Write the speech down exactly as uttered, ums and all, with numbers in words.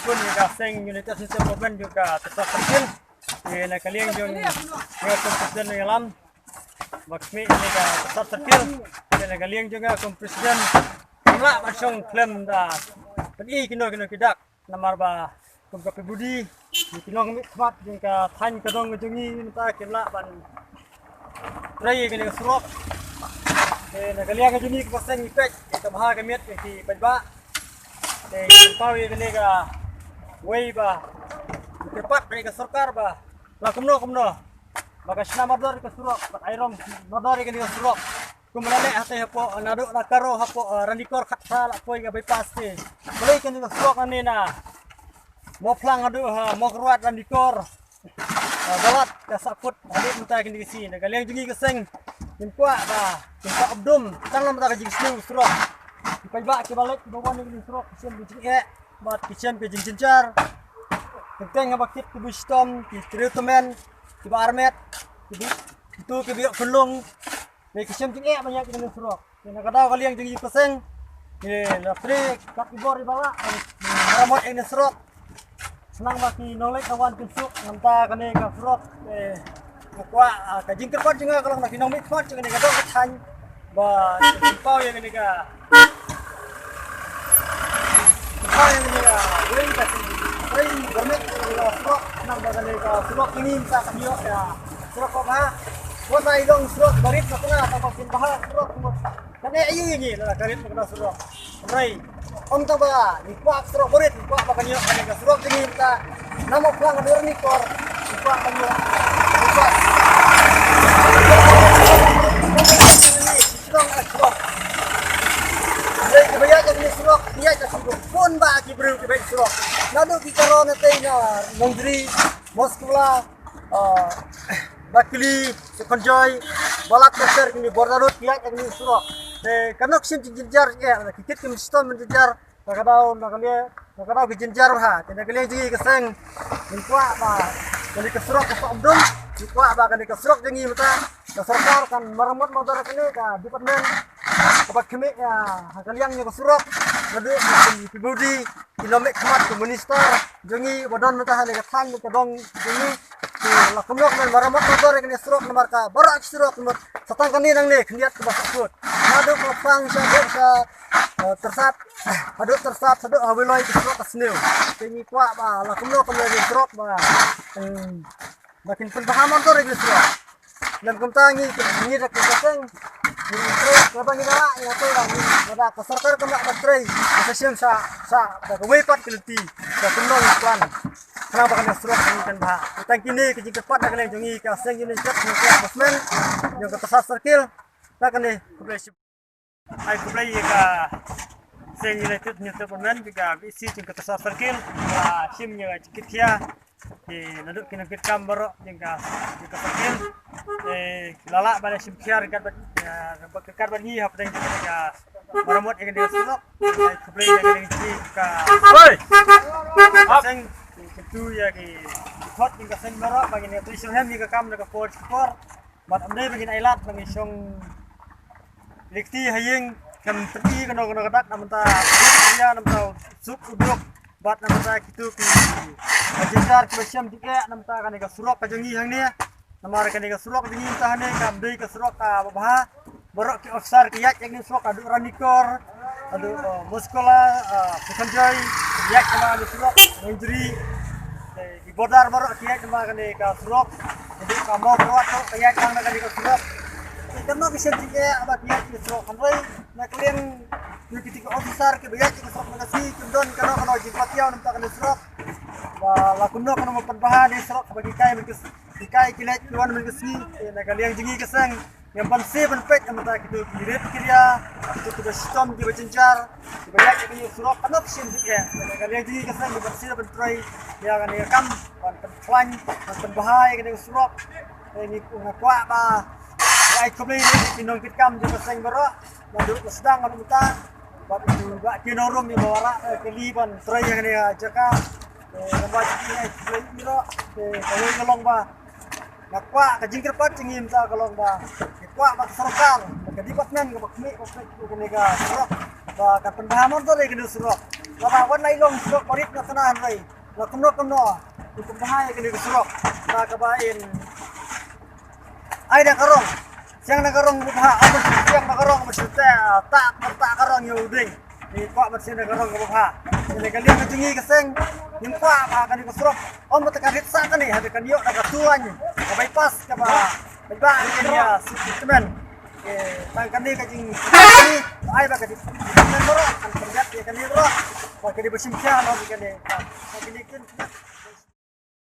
Pun ïa ka seng United Hindu Movement jong ka Tarsap Circle. Ïa na ka liang jong nga kum president ïa lam. Ba khmih ïa ka Tarsap Circle. Ïa na ka liang jong nga kum president. Nga lah ban shong khlem da. Pyn-i kino kino ki dak. Namar ba kum ka pibudi. Ki nongmihkhmat jong ka thaiñ ka dong ka jong ngi mynta kim lah ban trei ïa kane ka surok. Te na ka liang ka jong ngi kaba seng ngi peit ïa ka bha ka miat ïa ki paidbah. Te ngi pynpaw ïa kane ka wei ba ngi kyrpad ïa ka sorkar ba la kumno kumno ba ka shna mardor ïa ka surok, ba ai rom mardor ïa kane ka surok. Kumba la leh hangtei hapoh naduh na Karo hapoh, eh, Ranikor khatphra la poi ka bypass te. Balei kane ka surok nangne na Mawphlang haduh ha Mawkyrwat Ranikor. Ah, Balat ka sah phut haduh mynta kine ki sngi. Na ka liang jong ngi ka seng ngim kwah ba ngim kwah ym dum tang namar ka jingsniew surok. Ki paidbah kiba leit kiba wan ïa kane surok ki shem ka jingeh bad ki shem ka jingjynjar. Teng teng haba kit ki buh shitom, ki triew tymmen, kiba armet, ki buh kito kiba ïoh khunlung. Te ki shem jingeh ban ïaid ïa kane surok. Te na ka daw ka liang jong ngi ka seng. Te la pyrshah kat ki bor ïa ba lah ban maramot ïa kane surok. Shnang ba ki nongleit na wan kynsuk namar kane ka surok. Te nga kwah, ah, ka jingkyrpad jong nga ka long na ki nongmihkhmat jong kane ka dong ka thaiñ ba kin pynpaw ïa kane ka Ka ïa ngi, ah, wei ka seng. Wei ka met ka surok, nang ba ka ne ka surok ini minta ka ïoh ïa surok ko ba. Ko sa i dong surok barit na tengah, tang ba kin bha surok ko. Ka ne ayu ini la ka rit na surok. Rai. Ong tang ba ni kwah surok barit, ni kwah ba ka ïoh ka ne ka surok ini minta. Namo plang dur ni kor. Ni kwah ka ïoh. Ni kwah. Surok, surok. Dei kiba ïaid ïa kine surok, ïaid ïa kine pun ba ki briew kiba ïaid surok. Naduh ki Karo na tei na Nongjri, Mawskela, ah, Bakili, Sukhonjoy, Balat Besar kine border road ki ïaid ïa kine surok. Te kano ki shin jingjynjar ïa ki kit ki mstom jingjynjar. Na ka daw, na ka liang, na ka daw ki jingjynjar bha. Te na ka liang jong ngi ka seng. Ngin kwah ba kane ka surok ka sah dum. Ngin kwah ba kane ka surok jong ngi mynta ka sorkar kan maramot mardor kane ka department. Kaba khmih ïa ha ka liang ïa ka surok. Naduh ki budi ki nongmihkhmat ki minister jong ngi ba don mynta ha ne ka thaiñ ka dong jong ngi. Ki la kumno kumno maramot mardor kane surok namar ka baroh ki surok namar sa tang kane nangne khyndiat kaba sah kut. Naduh ka pang sha dok sha Eh, Tarsap, haduh Tarsap, haduh Hawiloi ki surok ka sniew. Te ngi kwah ba la kumno kumno ki surok ba, em, ba kin pynbha mardor ki surok. Lem kumta ngi, ngi da ki seng. Ngi trei, kaba ngi da, ngi trei ba ngi da ka sorkar ka ïa ba trei. Ka shisha sa, sa, da kawei pat ki lynti. Sa kumno ngi plan. Khnang ba ka surok ngi kan bha. Tang kine ki jingkyrpad na ka liang jong ngi ka seng United Movement jong ka Tarsap Circle. Na kane, khublei shibun. Ai khublei ïa ka seng United Hindu Movement, ka VC jong ka Tarsap Circle, ka shim ïa ka jingkit khia. Ki naduh ki nongkit kam baroh jong ka, jong ka circle. Eh, la lah ban shim khia ryngkat bad, eh, ryngkat bad ngi hapdeng jong ka maramot ïa ka surok. Ai khublei ïa ka ding jong ka. Hoi! Seng, kyntu ïa ki khot jong ka seng baroh, ba ngin ïa trei sngewthuh ïa ka kam na ka por ka por. Bad ym dei ba ngin ailad ba ngin shong leit kti ha ïing, kan pynti kano kano ka dak na bynta u ïa na bynta u suk u duk bad na bynta kito ki jingjynjar kiba shem jingeh na bynta kane ka surok ka jong ngi hangne. Namar kane ka surok ka jong ngi mynta hangne kam dei ka surok kaba bha. Baroh ki officer ki ïaid ïa kane surok, haduh Ranikor, haduh, uh, Mawskela, uh, Sukhonjoy, ïaid ïa kane surok, Nongjri, eh, ki border baroh ki ïaid ïa kane ka surok, haduh ka Mawkyrwat baroh ki ïaid ïa kane ka surok. Te kano ki shen jingeh ba ki ïaid ïa kane surok, hynrei na ka liang ki, ki officer kiba ïaid ïa kane surok na ka sngi kim don kano kano jingpatiaw na bynta kane surok. Ba la kumno kano ban pynbha kane surok ba ki kai mynta ki kai ki leit ki wan mynta ka sngi, eh, na ka liang jong ngi ka seng. Ngim banse ban peit na bynta kito ki rit ki ria, kito kiba shitom kiba jynjar, kiba ïaid ïa kane surok, kano ki shen jingeh. Na ka liang jong ngi ka seng ngim banse ban trei ïa kane ka kam, ban pynkhlaiñ, ban pynbha ïa kane ka surok. Te ngi, nga kwah ba ai khublei ïa ki nongkitkam jong ka seng baroh, naduh ba sdang haduh mynta, bad ïa ki nongrum ïa ba wanrah, eh, kali ban trei ïa kane ka jaka. Eh, namar jong ngi ai khublei ïa ki baroh, eh, kawei ka long ba Nga kwah ka jingkyrpad jong ngi mynta ka long ba, nga kwah ba ka sorkar, ba ka department kaba khmih, ba khmih ïa kane ka surok, ba kan pynbha mardor ïa kane ka surok. Kaba wan lai long surok barit na tana hynrei la kumno kumno u kum bha ïa kane ka surok. Na kaba in ai da ka rong, siang da ka rong ba bha, am siang da ka rong ba shu ta ta ta ka rong ïa u ding. Ni kwah ba siang da ka rong ba bha. Ni ka liang ka jong ngi ka seng, ngim kwah ba kane ka surok. Om ba ta ka rit sa kane ha ka nio da ka tuan ka bypass kaba ba ba ni ya sitmen. Tang kane ka jing ai ba ka jing kane bro kan kerja ya kane bro. Ba kane ba sim kya lo kane. Kane kin